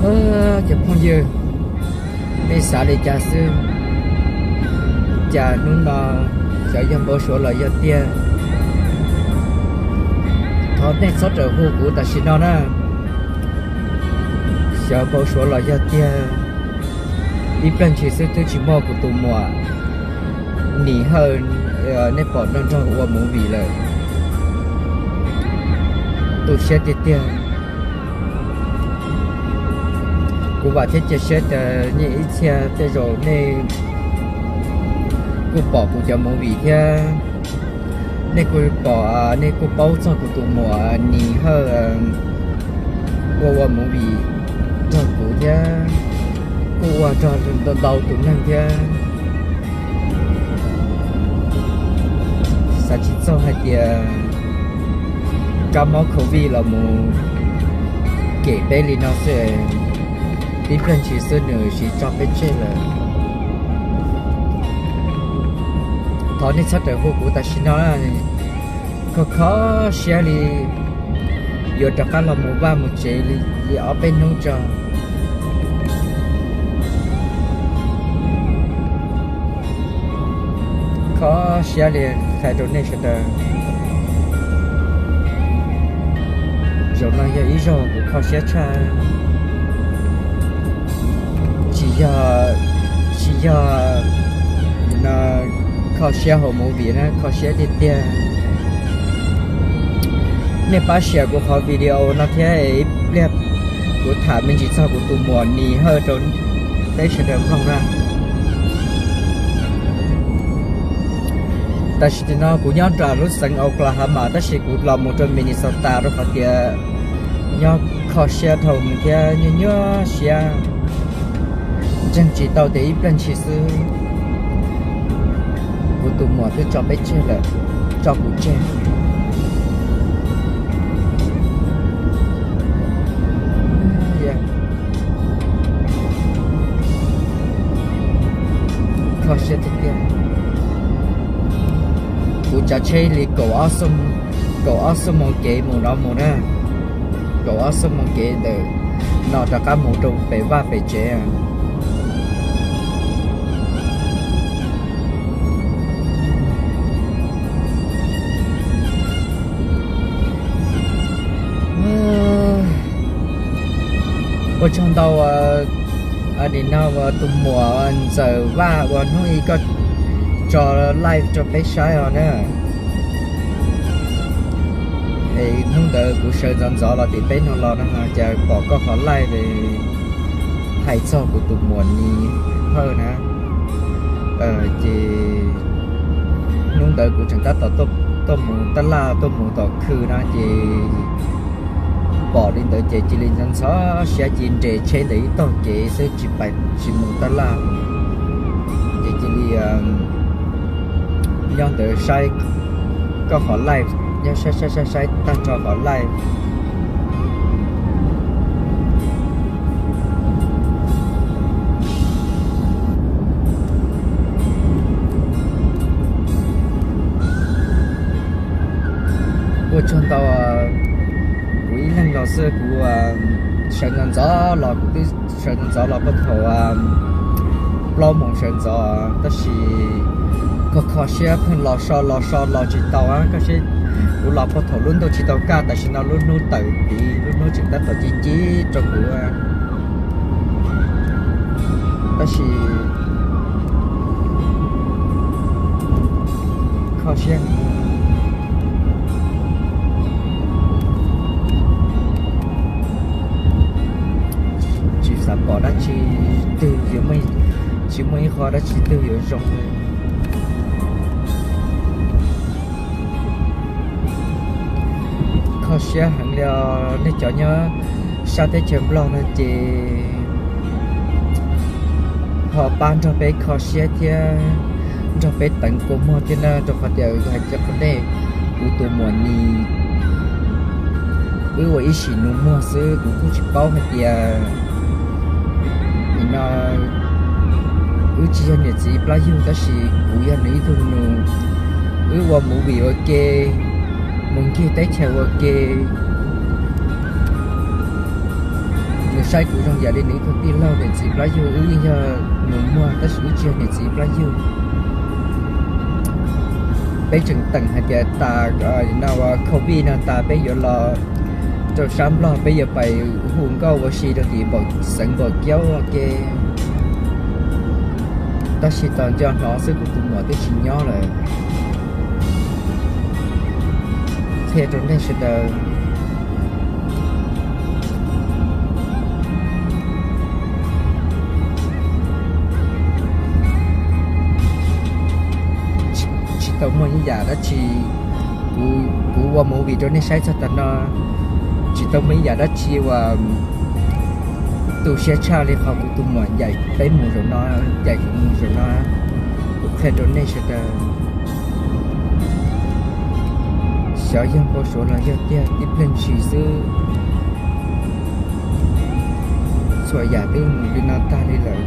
Cov phooj ywg, nej xav li cas xwb? Cas hnub no xyov yog npau suav los yog tiag. Thov nej txhob rawm hu kuv tam sim no na. Xyov npau suav los yog tiag, ib pliag ntshis xwb twb tsis muaj kuv tus muam Nis Hawj nej pom nrog nrog ua movie lawm. Tu siab tiag tiag. Kuv vam thiab cia siab tias nej ib txhia tej zaum nej kuj pom kuv cov movie thiab, nej kuj pom, nej kuj paub txog kuv tus muam Nis Hawj ua ua movie nrog kuv thiab, kuj ua nrog ntau tus neeg thiab. Xav tsis txog hais tias kab mob covid los mus kem peb li no xwb, tib pliag ntshis xwb nws siv tso peb tseg lawm. Thov nej txhob rawm hu kuv tam sim no, kho kho siab li yuav rov qab los mus vaj mus tsev li ob peb hnub tso. Kho siab li, hais rau nej sawv daws, zaum no yog ib zaug kuv kho siab tshaj. Tsis yog, tsis yog kho siab hauv movie na, kho siab tiag tiag. Nej pab share kuv qhov video no thiab, ib pliag kuv tham me ntsis txog kuv tus muam Nis Hawj rau peb sawv daws mloog na. Tam sim no kuv nyob nram lub xeev Oklahoma tab sis kuv los mus rau Minnesota rau qhov tias nyob kho siab dhau thiab nyuaj nyuaj siab, ntseeg tsis tau tias ib pliag ntshis xwb kuv tus muam twb tso peb tseg lawm, tso kuv tseg. Kho siab tiag tiag. Kuv tsav tsheb li kaum ob xuab moos kev mus no mus na, kaum ob xuab moos kev ntawm no rov qab mus rau pem vaj pem tsev. Ua tsaug ntau, nim no tus muam Ntxawm Vaj uas hnub ib koj tso live rau peb saib os na. Es hnub ntawd kuv sawv ntxov ntxov los tim peb no los no cas pom koj qhov live hais txog kuv tus muam Nis Hawj na. Ces hnub ntawd kuv tseem tab tom tuaj mus tab laj tuaj mus tom khw no ces pom li ntawd ces cia li ntxhov ntxhov siab cia li nres tsheb ntawm ib tog kev xwb tsis pais tsis mus tab laj. Ces cia li nyob ntawd saib koj qhov live, nyob saib saib saib saib tag nrho qhov live. Ua tsaug ntau, kuv ib leeg los xwb kuv sawv ntxov ntxov los, kuv twb sawv ntxov ntxov los puag thaum plaub moos sawv ntxov tab sis kho kho siab pheej los so los so los tsis tau. Koj saib, kuv los puag thaum lub ntuj tsis tau kaj, tam sim no lub hnub tawm tiv, lub hnub tseem tab tom ci ci rau kuv. Tab sis kho siab, tsis xav pom dab tsi twg, tsis muaj ib qho dab tsi twg yuav zoo li. Kho siab heev li os. Nej cov nyob sab teb chaws Nplog no ces ho pab nrog peb kho siab thiab nrog peb teev kua muag thiab na, rau qhov tias hais tias qhov nej, kuv tus muam Nis, wb ua ib sim nus muag xwb, kuv kuj tsis paub hais tias nim no wb tsis yog niam txiv plab yug tab sis kuv yog nws ib tug nus. Wb ua movie ua ke, mus ncig teb chaws ua ke. Nws Saib kuv zoo yam li nws ib tug tij laug niam txiv plab yug, wb yeej yog nus muag tab sis wb tsis yog niam txiv plab yug. Peb tseem teem hais tias tas no ua covid no tas peb yuav los rau sab Nplog, peb yuav pais hu nkauj ua si rau tim xeev Npaum Kiaub ua ke. Tab sis tos nco hnov xwb kuv tus muam twb tsis nyob lawm. Qhia rau nej sawv daws, tsis tau muaj ib yam dab tsi. Kuv ua movie rau nej saib txog tav no, tsis tau muaj ib yam dab tsi uas tu siab tshaj li qhov kuv tus muam ncaim peb mus zaum no, ncaim kuv mus zaum no. Kuv qhia rau nej sawv daws, xyov yog npau suav los yog tiag tib pliag ntshis xwb, txhua yam twb mus li no tag li lawm.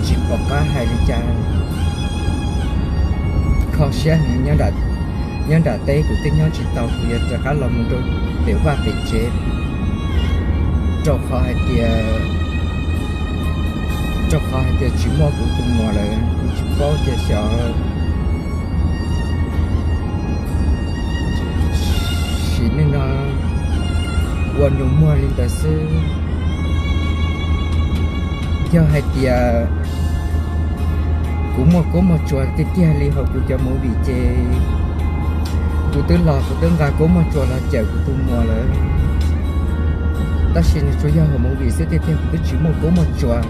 Tsis pom qab hais li cas, kho siab heev. Nyob nram teb kuv twb nyob tsis tau, kuv yuav rov qab los mus rau pem vaj pem tsev, rau qhov hais tias, rau qhov hais tias tsis muaj kuv tus muam lawm, kuv tsis paub tias xyov. Sim neej no ua nus muag li ntawd xwb. Yog hais tias kuv muaj koob muaj tsuas tiag tiag li hauv kuv cov movie ces kuv twb los kuv twb nqa koob muaj tsuas los cawm kuv tus muam lawm. Tab sis nws tsuas yog hauv movie xwb tiag tiag, kuv twb tsis muaj koob muaj tsuas.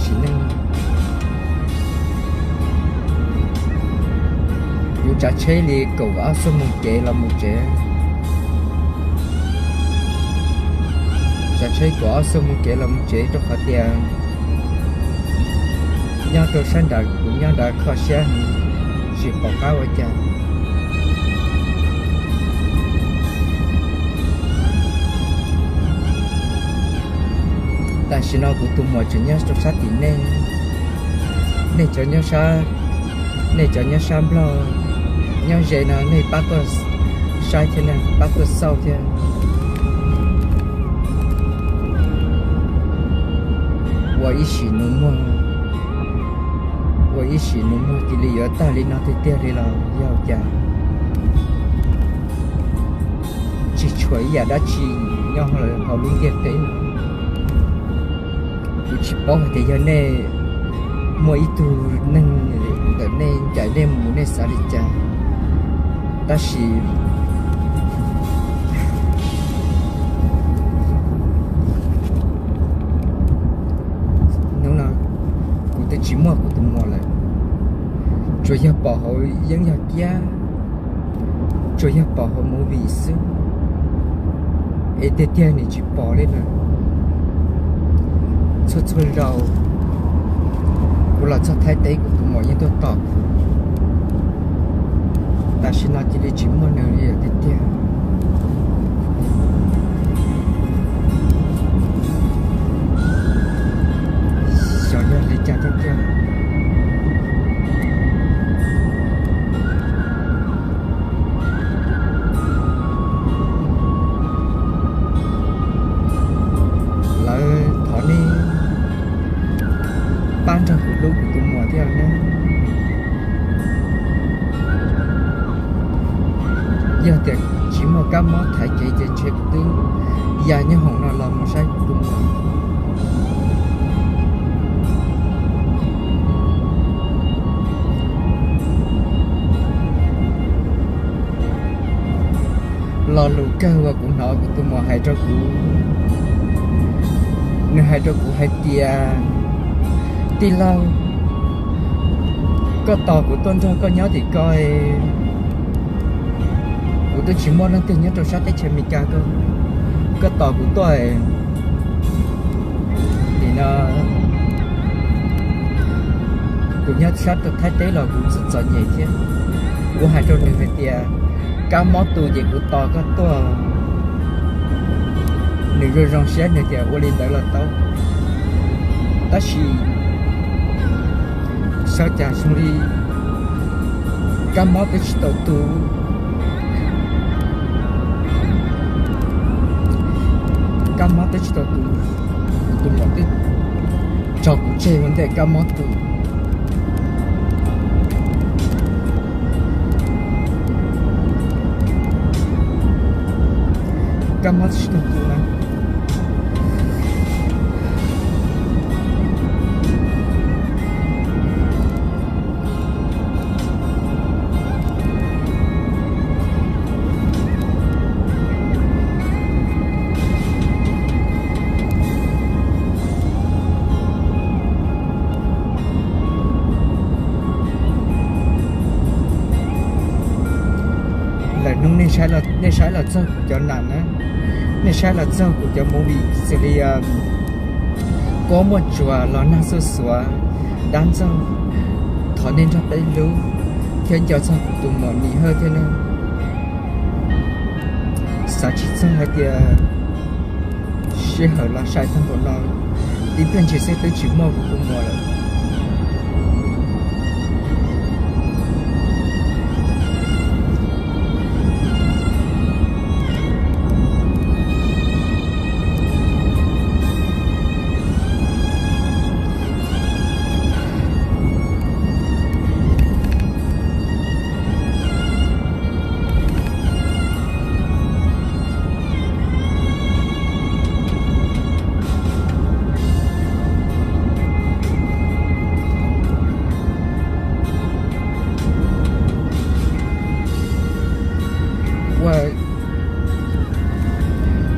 Sim neej kuv tsav tsheb li kaum ob xuab moos kev los mus tsev. Tsav tsheb kaum ob xuab moos kev los mus tsev rau qhov tias nyob rau sab nrad kuv nyob nrad kho siab heev, tsis pom qab ua cas. Tam sim no kuv tus muam tseem nyob rau sab tim nej, nej cov nyob sab, nej cov nyob sab Nplog, nyob ze no nej pab tuaj saib thiab na, pab tuaj xauj thiab. Ua ib sim nus muag, ua ib sim nus muag cia li yuav tag li no tiag tiag li los yog cas? Tsis tshuav ib yam dab tsi nyob hauv lub ntiaj teb no. Kuv tsis paub hais tias yog nej muaj ib tug neeg ntawm nej ncaim nej mus nej xav li cas, tab sis hnub no kuv twb tsis muaj kuv tus muam lawm, tsuas yog pom hauv yeeb yog kiab, tsuas yog pom hauv movie xwb, es tiag tiag nws tsis pom li lawm. Txhua txhua zaus kuv los txog Thaib teb kuv tus muam yeej tuaj tos kuv. Tam sim no cia li tsis muaj nws li lawm tiag tiag. Xyov yog li cas tiag tiag. Lawv thov nej pab nrog kuv hlub kuv tus muam thiab nawb. Yog tias tsis muaj kab mob thaiv kev ces ntshe kuv twb ya nyob hoom no los mus saib kuv tus muam. Lo lus kawg uas kuv hnov kuv tus muam hais rau kuv, nws hais rau kuv hais tias, tij laug, koj tos kuv tuaj nrog koj nyob tim ko, kuv twb tsis muaj leej twg nyob rau sab teb chaws Amelikas ko, koj tos kuv tuaj. Nim no kuv nyob sab rau Thaib teb los kuv txom txom nyem thiab. Kuv hais rau nws hais tias, kab mob tu ces kuv tos koj tuaj. Nws zoo zoo siab nws tias ua li ntawd los tau. Tab sis Xyov cas zoo li kab mob twb tsis tau tu. Kab mob twb tsis tau tu, kuv tus muam twb tso kuv tseg ua ntej kab mob tu. Kab mob twb tsis tau tu na. Lawm hnub nej saib los txog kuv cov nam na, nej saib los txog kuv cov movie xws li Kuab Muaj Tsuas, Los Nag Xuj Xuav, Dab Ntxaug, Thov Nej Nrog Peb Hlub, thiab nco txog kuv tus muam Nim Hawj thiab na. Xav tsis txog hais tias sij hawm los sai tag npaum no, tib pliag ntshis xwb twb tsis muaj kuv tus muam lawm.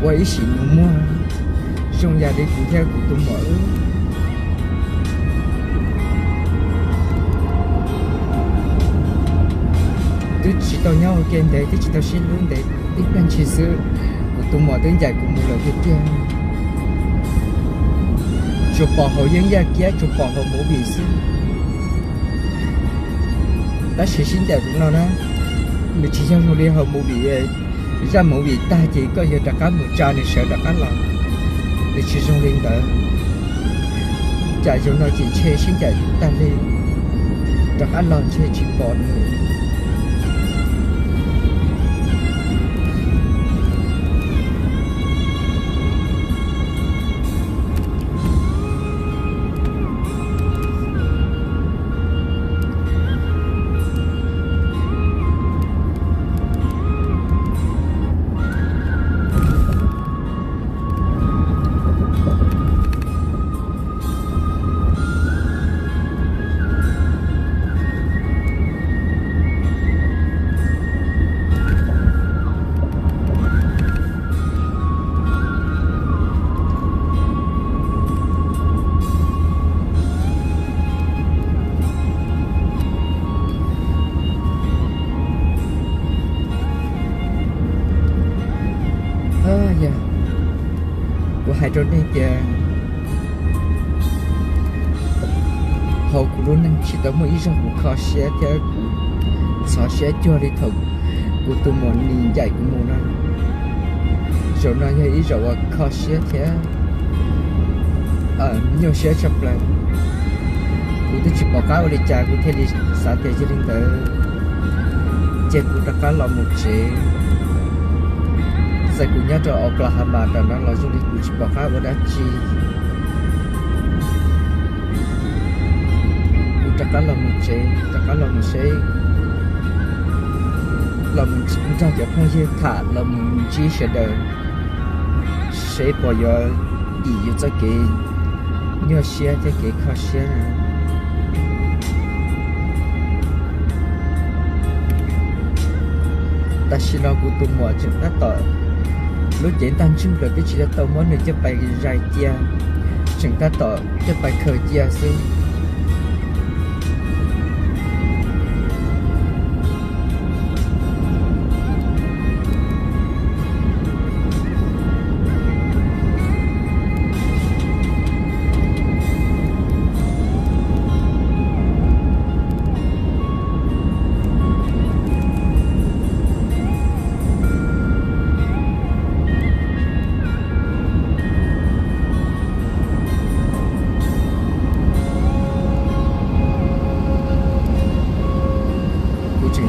Ua ib sim nus muag zoo yam li kuv thiab kuv tus muam wb twb tsis tau nyob ua ke ntev, twb tsis tau sib hlub ntev, tib pliag ntshis xwb kuv tus muam twb ncaim kuv mus lawm tiag tiag. Tsuas pom hauv yeeb yaj kiab, tsuas pom hauv movie xwb. Tab sis sib ncaim li no na, nws tsis yog zoo li hauv movie, zaj movie tag ces koj yuav rov qab mus tsa nws sawv rov qab los, nws tsis zoo li ntawd. Cas zaum no ces ntshe sib ncaim tag li, rov qab los ntshe tsis pom nws. Yog kuv hais rau nej tias hauv kuv lub neej tsis tau muaj ib zaug kuv kho siab thiab kuv ntxhov siab cuag li thaum kuv tus muam Nim ncaim kuv mus no. Zaum no yog ib zaum uas kho siab thiab nyuaj siab tshaj plaws. Kuv twb tsis pom qab ua li cas kuv thiaj li xav tias yog li ntawd ces kuv rov qab los mus tsev. Txawm kuv nyob rau Oklahoma tam no los zoo li kuv tsis pom qab ua dab tsi. Kuv rov qab los mus tsev, rov qab los mus seb, los mus nrog cov phooj ywg tham, los mus ntsib sawv daws seb puas yuav dim yus txoj kev nyuaj siab thiab kev kho siab. Tam sim no kuv tus muam tseem tab tom, lub cev ntaj ntsug los twb tsis tau muab nws coj pais zais cia, tseem tab tom coj pais khaws cia xwb.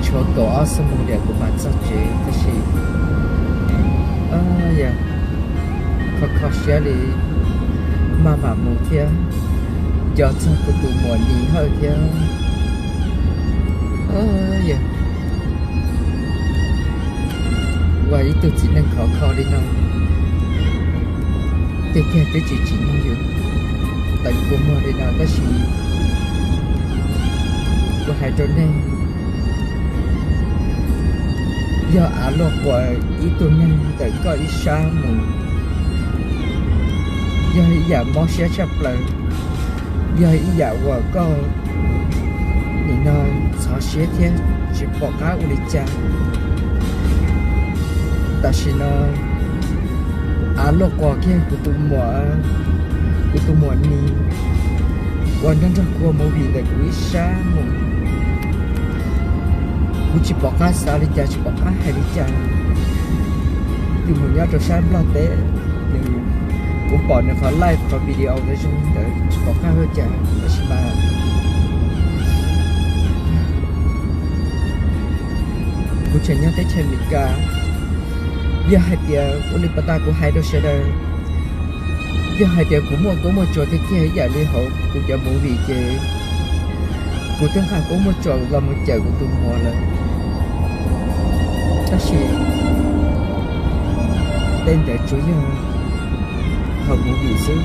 Tshuav kaum ob xuab moos tiam kuv mam txog tsev tab sis yog kho kho siab li, maj mam mus thiab, nco txog kuv tus muam Nis Hawj thiab. Yog ua ib tug txiv neej khov kho li no, tiag tiag twb tsis tsim nyog yus teev kua muag li no tab sis kuv hais rau nej, yog av luaj quas ib tug neeg ntawm koj ib sab mus, yog ib yam mob siab tshaj plaws, yog ib yam uas koj nim no ntxhov siab thiab tsis pom qab ua li cas. Tam sim no av luaj quas kiag kuv tus muam, kuv tus muam Nis uas nrog nrog kuv ua movie ntawm kuv ib sab mus, kuv tsis pom qab xav li cas tsis pom qab hais li cas. Tus mus nyob rau sab Nplog teb, nws, kuv pom nws qhov live qhov video ntawd zoo li ntawd tsis pom qab ua cas tab sis mas kuv tseem nyob teb chaws Amelikas. Yog hais tias ua li pas tas kuv hais rau sawv daws, yog hais tias kuv muaj koob muaj tsuas tiag tiag ib yam li hauv kuv cov movie ces kuv twb nqa koob muaj tsuas los mus cawm kuv tus muam lawm. Tab sis tej ntawd tsuas yog hauv movie xwb.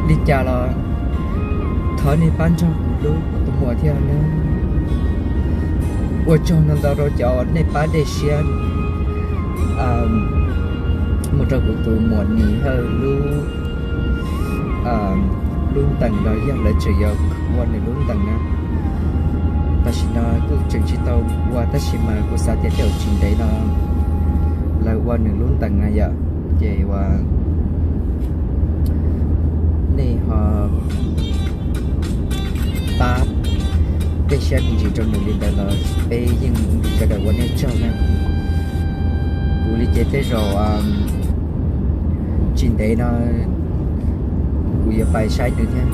Li cas los thov nej pab nrog kuv hlub kuv tus muam thiab nawb. Ua tsaug ntau ntau rau cov nej pab dej siab mus rau kuv tus muam Nis Hawj lub, lub ntees los yog lawv tseem yuav ua nws lub ntees na. Tam sim no kuj tseem tsis tau ua tab sis mas kuv xav tias tej zaum tsis ntev no lawv ua nws lub ntees na yom. Ces ua nej ho pab tej siab me ntsis rau nws li ntawd los peb yeej sawv daws ua nej tsaug na. Kuv li ces tej zaum tsis ntev no kuv yuav pais saib nws thiab.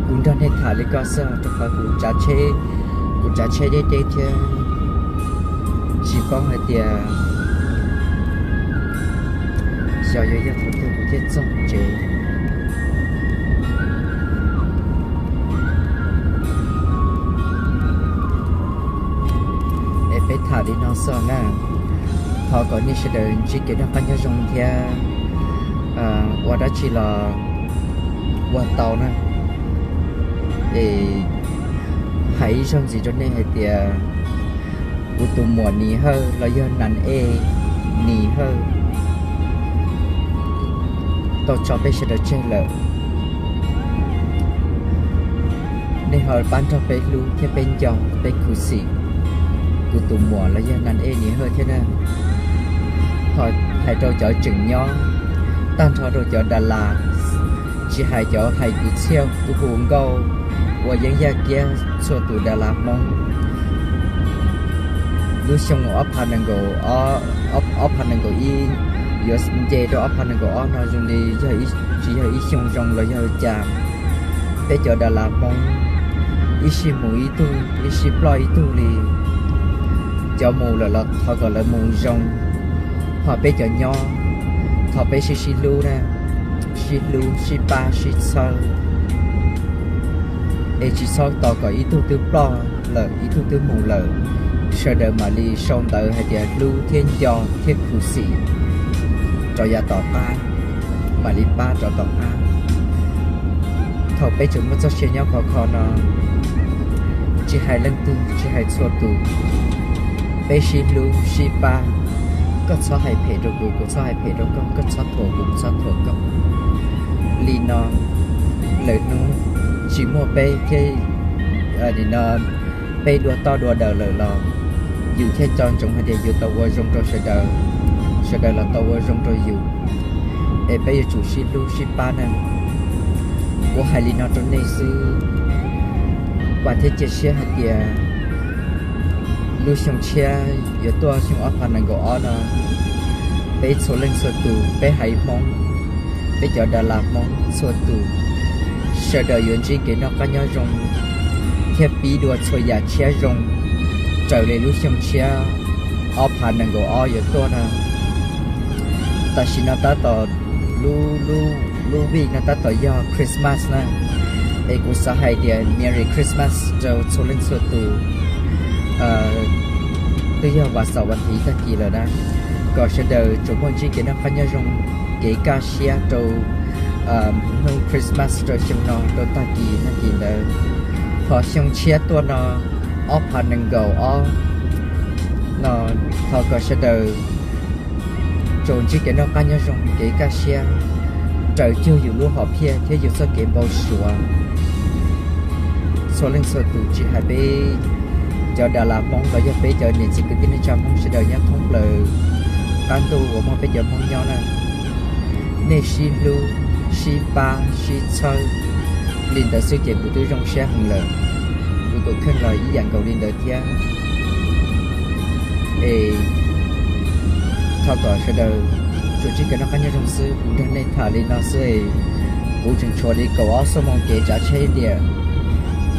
Kuv nrog nej tham li ko xwb rau qhov kuv tsav tsheb, kuv tsav tsheb deb deb thiab tsis paub hais tias xyov yuav yog thaum twg kuv thiaj txog tsev. Es peb tham li no xwb na. Thov kom nej sawv daws ntsib kev noj qab nyob zoo thiab ua dab tsi los ua tau na. Es hais ib zaug ntxiv rau nej hais tias kuv tus muam Nis Hawj los yog Nas Ej Nis Hawj tau tso peb sawv daws tseg lawm. Nej ho pab nrog peb hlub thiab peb nco peb khuv xim kuv tus muam los yog Nas Ej Nis Hawj thiab na. Ho hais rau cov tseem nyob, tag nrho rau cov das las, tsis hais cov hais kwv txhiaj kuv hu nkauj ua yeeb yaj kiab txhua tus das las Hmoob. Lub xyoo ob phav nees nkaum, ob phav nees nkaum ib yuav nce rau ob phav nees nkaum ob no zoo li yog tsis yog ib xyoo zoo los yog cas. Peb cov das las Hmoob ib sij mus ib tug, ib sij ploj ib tug li. Cov mus lawm los thov kom lawv mus zoo, ho peb cov nyob thov peb sib sib hlub na, sib hlub sib pab sib txhawb, es tsis txhob tos kom ib tug twb ploj lawm ib tug twb mus lawm, sawv daws mam li sau ntawv hais tias hlub thiab nco thiab khuv xim rov yav tom qab, mam li pab rov tom qab. Thaum peb tseem muaj txoj sia nyob khov kho no, tsis hais leej twg tsis hais txhua tus, peb sib hlub sib pab. Koj txhob hais phem rau kuv, kuv txhob hais phem rau koj, koj txhob thuam kuv, kuv txhob thuam koj. Li no lawm hnub tsis muaj peb thiab, nim no peb dua toj dua daws lawm los yus thiaj nco ntsoov hais tias yus tau ua zoo rau sawv daws, sawv daws los tau ua zoo rau yus. Es peb yuav tsum sib hlub sib pab na. Kuv hais li no rau nej xwb, vam thiab cia siab hais tias lub xyoo tshiab yuav tuaj xyoo ob phav nees nkaum ob no, peb txhua leej txhua tus, peb haiv Hmoob, peb cov das las Hmoob txhua tus, sawv daws yuav ntsib kev noj qab nyob zoo thiab pib dua txhua yam tshiab zoo raws li lub xyoo tshiab ob phav nees nkaum ob yuav tuaj no. Tam sim no tab tom, lub, lub, lub week no tab tom yog Christmas na, es kuv xav hais tias Merry Christmas rau txhua leej txhua tus. Twb yog vas xaum vas thiv tag kis lawm na, kom sawv daws tsuas muaj ntsib kev noj qab nyob zoo, kev kaj siab rau hnub Christmas rau xyoo no rau tag kis tag kis ntawd. Thaum xyoo tshiab tuaj no, ob phav nees nkaum ob no, thov kom sawv daws tsuas ntsib kev noj qab nyob zoo, kev kaj siab, raws cuag yus lub hom phiaj thiab yus txoj kev npau suav. Txhua leej txhua tus tsis hais peb cov das las Hmoob los yog peb cov niam txiv kwv tij neej tsa Hmoob sawv daws nyob thoob plaws qab ntuj uas muaj peb cov Hmoob nyob na, nej sib hlub, sib pab, sib txhawb li ntawd xwb ces kuv twb zoo siab heev lawm. Kuv tus kheej los ib yam nkaus li ntawd thiab. Es thov kom sawv daws tsuas ntsib kev noj qab nyob zoo xwb. Kuv nrog nej tham li no xwb, kuv tseem tshuav li kaum ob xuab moos kev tsav tsheb tiam,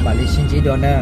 mam li sib ntsib dua na.